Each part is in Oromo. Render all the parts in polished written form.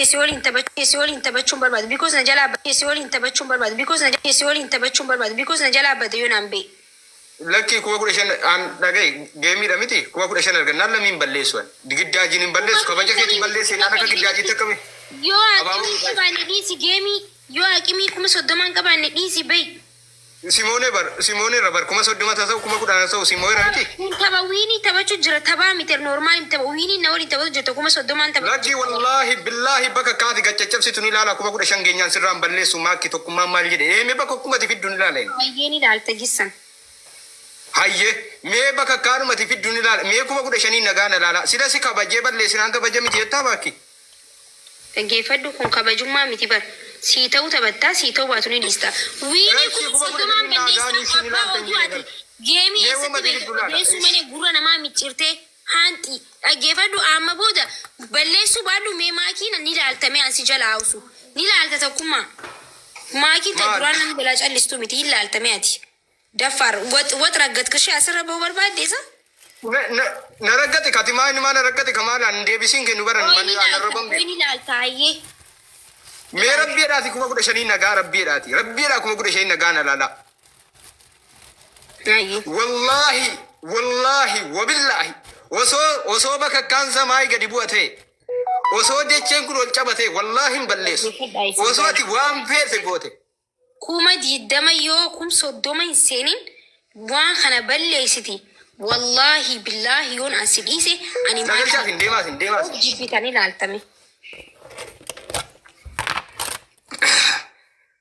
Si waliin taphachuu si waliin taphachuun barbaadu because na jalaa si waliin taphachuun barbaadu because na si waliin taphachuun barbaadu because na jalaa bade yoo naan bee. Lakkii 15,000 aan dhaga'i geemiidha miti 15,000 argannaan lamiin balleessu an. Giddaajiin hin balleessu kabaja keetiin balleesse naan akka giddaajiitti akkami. Yoo Abaaboo aqimii qabaanne dhiisi geemii yoo aqimii 30,000 hin qabaanne dhiisi bahi. Simoonee bar simooneerra bar 30,000 haa ta'u 10,000 haa ta'u simooneera miti. Kun tapha wiinii taphachu jira taphaa miti normal miti tapha wiinii na waliin taphatu jirta 30,000 taphatu Lakkii jirta. wallaahi billaahi bakka kaati gad caccabsitu ni ilaala 15,000 geenyaan sirraan balleessu maakki tokkummaan maal jedhe eeme bakka akkumati fiddu ni ilaala inni. Hayyee ni ilaalta jissan. Hayye mee bakka kaanumati fiddu ni ilaala mee 15,000 nagaa na ilaala sila si kabajee balleessinaan kabaja miti jettaa baakki. Dhaggeeffadhu kun kabajummaa miti bar. Sii ta'uu taphattaa sii ta'uu baatu ni dhiista. Wiinii Eshi kuma kuma kudha soddomaan shaniin naa balleessaa gaanii isin abbaa ilaaltan oduu jedhe ati bar. geemii Mee eessatti wama beekta fiddu laala balleessuu eshi. malee gurra namaa micciirtee haanxii dhaggeeffadhu amma booda balleessuu baadhu mee maakiin ni laalta mee an si jala hawsu ni laalta tokkummaa maakiin ta Maal. duraan namni jalaa callistu miti hin laalta mee ati Daffaar wax wax raggatkashee asirra bahuu barbaadde isa? Na na na raggate kati maa inni maa na raggate ka maal an deebisiin kennu baran Qoy man ni an laalta arraban qoy beeku. ni laalta hayyee. Mee rabbiidhaati 15,000 nagaa rabbiidhaati rabbiidhaa 15,000 nagaa na laalaa. Hayyee. Wallaahi wallaahi wabillaahi osoo osoo bakakkaan samaayii gadi bu'a ta'e osoo dacheen kun ol caba ta'e wallaahi hin balleessu Dhaggeeffadhaa isin osoo gaari. ati waan feete goote. 20,000 yoo 30,000 hin seenin waan kana balleessiti wallaahi billaahi yoon an si dhiise ani Na maal galchaaf hin deemaas hin deemaas. of jibbitan ilaaltame.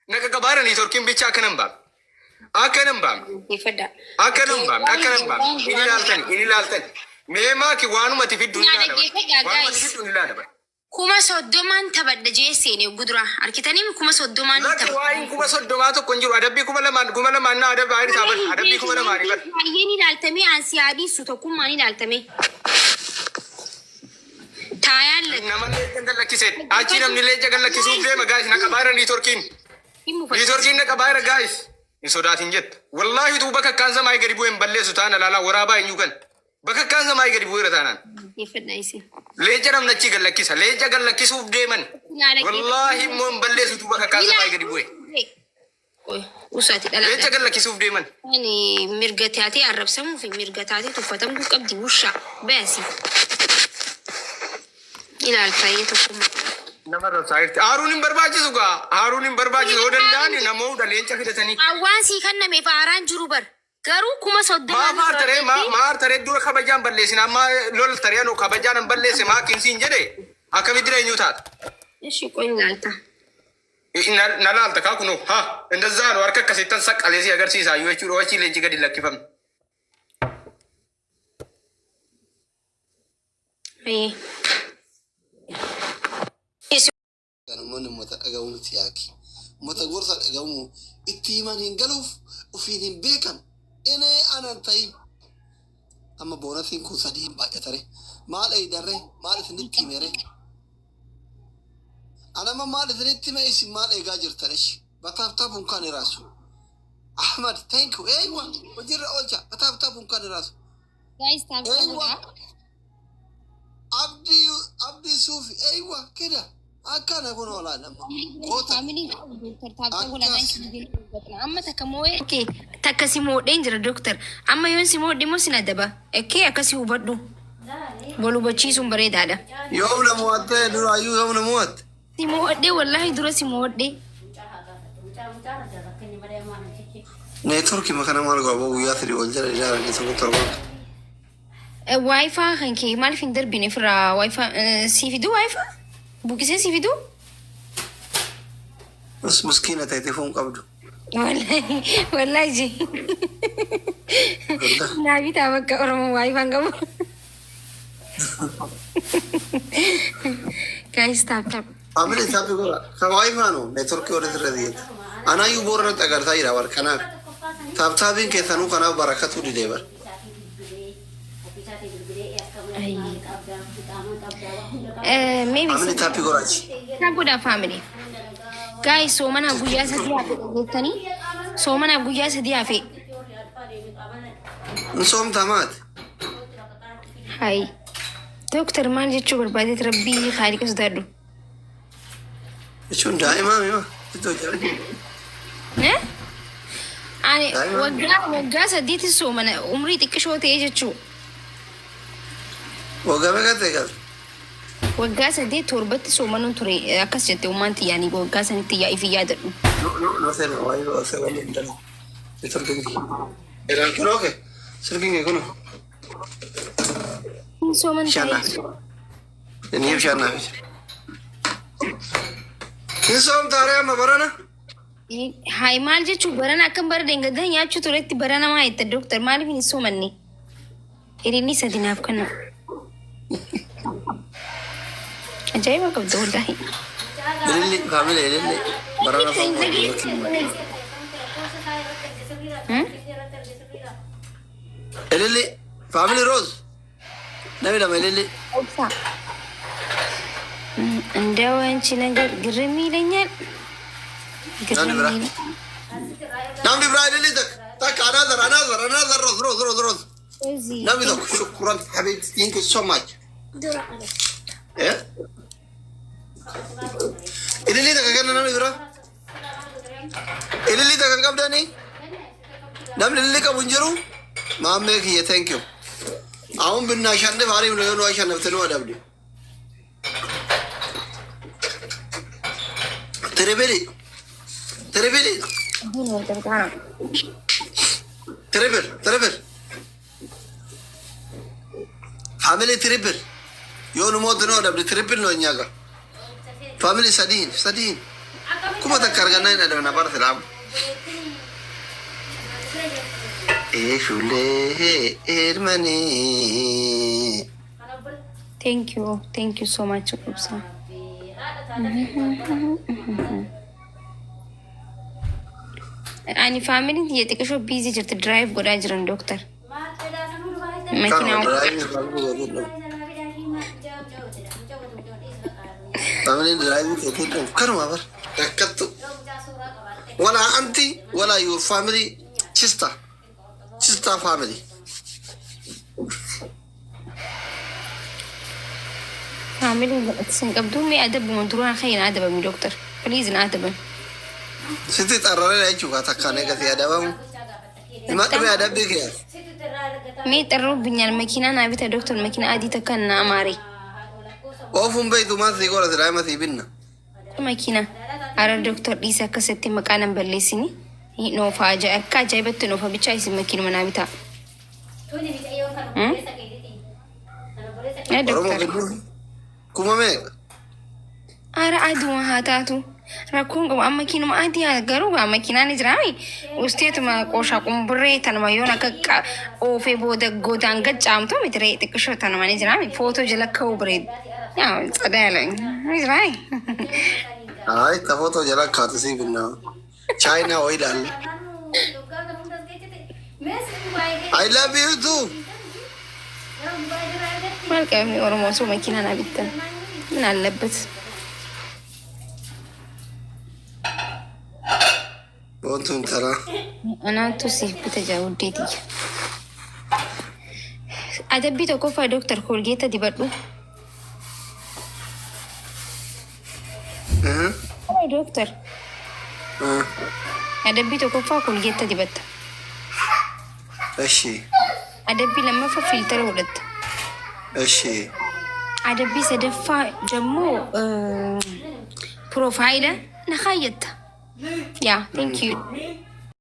Na qaqabaara niitorkiin bicha akka nan baamne. Akka nan baamne. Dhaggeeffadhaa. Akka nan baamne. Akka nan baamne. Inni ilaaltani. Inni ilaaltani. Mee maaki waanumati fiddu ni Naa ilaala. dhaggeeffadhaa Waanumati guys. fiddu ni ilaala. 30,000n taphadha jee seene oggu duraa arkitaniimi 30,000n Lakki taphadha. waa'een 30,000 tokko hin jiru. Adabbii 2,000 2,000 na adabaa Kana irraa bar. hin Adabbii beeku kuma waan lamaanii bar. ta'eef baay'ee ni ilaaltamee an si haa dhiisu tokkummaan ilaaltamee. Taayaan lakki. Nama leenca gad lakkise. Achii namni leenca gad lakkisuuf deema guys na qabaa jira niitorkiin. Hin mufachiisu. Niitorkiin na qabaa jira guys. Hin sodaatin jetta. Wallaahi utuu bakka akkaan samaayii gadi bu'e hin balleessu taana laalaa waraabaa eenyu kan. Bakakkaan samaayii gadi bu'eera taanaan. Dhaggeeffadhaa isin. Leenca namni achii gad lakkisa. Leenca gad lakkisuuf deeman. Naa dhaggeeffadhu. Wallaahi immoo hin balleessitu bakakkaan samaayii gadi bu'e. Qoy, usaati Leenca dhalaadha. gad lakkisuuf deeman. Ani mirga taatee arrabsamuu fi mirga taatee tuffatamuu qabdi wushaa. Bayasi. Ilaalta iyyee tokkummaa. Nama arrabsaa jirti. Aaruun hin barbaachisu gaa. Aaruun hin barbaachisu. Yoo danda'an namoota leenca fidatanii. Awwaan sii kennameef aaraan jiru bar. Garuu 30,000 Maaf nurraa aarta ree? Maa jettee maa aarta ree? Dura kabajaan balleessina amma lolta ree anoo kabajaan an balleesse maa akkin siin jedhe akkamitti eenyu taata? Ishi qoy ni laalta. Na na laalta kaa kunoo ha indazaa nu harka akkasittan saqqalee si agarsiisa iyyuu jechuudha achii leenci gadi lakkifamne. Ayyee. Kan ummanni ummata dhaga'u miti yaaki. Ummata gorsa dhaga'u itti himan hin galuuf ufiin hin beekan. Enee anan ta'in. Amma boonasiin kun sadii hin baay'atare. Maal eeydarre? Maal isinitti himere? Anama maal isinitti hime isin maal eegaa jirtan ishi? Bataaftaaf unkaan iraasu. Ahmad, thank you. Eeywa, hojiirra oolcha. Bataaftaaf unkaan iraasu. Guys, tap tap Eeywa. godhaa. Abdii Abdii Suufi eeywa kida akkana kun olaa nama goota Faamiliin qabu doktar tap tap godhaa akkas. thank you jedhee Amma takka moo'ee okay takka si moodheen jira doktar amma yoon si moodhe immoo sin adaba okay akkasi hubadhu wal hubachiisuun bareedaadha. Yoom na mo'atte duraayyuu yoom na mo'atte. Si mo'adhe wallahi dura si mo'adhe. Neetworkii makana maal godha guyyaa sadii ol jala ilaalanii tokko torban. Wifi kan kee maaliif hin darbine ofirraa wifi sii fiduu wifi buqisee sii fiduu. Bas miskiina ta'e foon qabdu. Wallahi wallahi ji. Naa bitaa bakka Oromoo wifi hin qabu. Guys tap tap. Family tap godha. Ka wifi no neetworkii warri sirra dhiyeetta. Anaayyuu boorana agartaa jira bar kanaaf. Taap taapiin keessanuu kanaaf barakatuu didee bar. Maybe Family taappii godhaachi. Tap godhaa family. Guys soomanaaf guyyaa sadii hafe dhageettanii soomanaaf guyyaa sadii hafe. Hin soomtaa maati? Hayi. Doktar maal jechuu barbaadeet rabbii haaliqa sodaadhu. Jechuun daa'imaa mima iddoo jira. Eh? Ani Daa'ima. waggaa 8 soomana, umrii xiqqishoo ta'ee jechuu. Waggaa meeqa ta'e galte? Waggaa 8 7tti soomanuun ture, akkas jette ummaan xiyyaanii waggaa sanitti yaa ifi yaadadhu. No, no, no sé, no, ahí no sé, vale, no. Silkiin kee. Kunoo kee. Silkiin kee kunoo. Hin sooman Bishaan ta'e. naaf. Inni bishaan naaf. Hin soomtaaree amma barana? Hayi, maal jechuu, barana akkam bara deengaddaa nyaachuu turetti barana maa jetta, dooktar? Maaliif hin soomanne? Hiriirni sadi naaf kenna. Ajaa'iba qabda wallaahi. Ililli family, ililli. Barana soomtaa. Ililli family, Rose. Namni lama ililli. Obsa. እንደው አንቺ ነገር ግርም ይለኛል። ግርም Namni biraa. ይለኛል። Namni biraa ililli takka. Takka, another, another, another rose, rose, rose, rose. እዚህ Namni tokko, shukran habibti, thank you so much. Eh? Ililli takka kenna namni biraa. Ililli takka hin qabdanii? Namni ililli qabu hin jiru? Maammee kiyya, thank you. አሁን ብናሸንፍ አሪፍ ነው። የሆኑ አሸነፍተ ነው አዳብዲ triple, triple, triple, triple family, triple የሆኑ ሞት ነው አዳብዲ triple ነው። እኛ ጋር family sadiin sadiin 1000 argannaa hin adabna bar silaam Eeshulee elmanii. Thank you, thank you so much obsa. Ani faamiliin tiyya xiqqishoo busy jirti, drive godhaa jiran, dooktar. Makiinaa. Faamiliin drive keetiin kanuma bar rakkattu. Walaa anti walaa your family, sister sister family. Faamiliin godhatisan qabdu mee adabuma duraan kan adabami, dooktar. Please na adaban. Sitti xarraree jechuudha takkaan eegatee adabamu. Hima dhumee adabbii kee. Mee xarroo binyaan makiinaa naa bita, dooktar, makiinaa adii takkaan na amaare. Oofuun beektu maal sii godha silaa hima sii binna. Makiina. Ara dooktar, dhiisa, akkasitti maqaa nan balleessini. Noofa akka ajaa'ibatti noofa bichaa isin makiinuma naa bitaa. Yaa Oromoo dooktar. gidduu kuma meeqa? Ara aduma haa taatu. Rakkoon qabu, amma makiinuma adii haa garuu gaa makiinaan ni jiraami. Usteetuma qooshaa qumburree tanuma yoon akka oofee booda godaan gaccaamtu miti ree, xiqqishoo tanuma ni jiraami. Footoo jala ka'uu bareedu. Yaa tsadaa yaala ni jiraami. Ay, ta footoo jala kaatu sii binna. Chaayinaa wayii ilaalle. I love you too. Maal qabni Oromoo osoo makiinaa naa bittan? ምን አለበት? Boontuun taraa. Anaatu siif bita jaa uddeetiyya. Adabbii tokkoffaa, dooktar, Colgate dibadhu. Dooktar, adabbii tokkoffaa Colgate dibatta. Eshi. Adabbii lammaffaa filter godhatta. Eshi. Adabbii sadaffaa jammoo profile na kaayyatta. Yaa, thank you.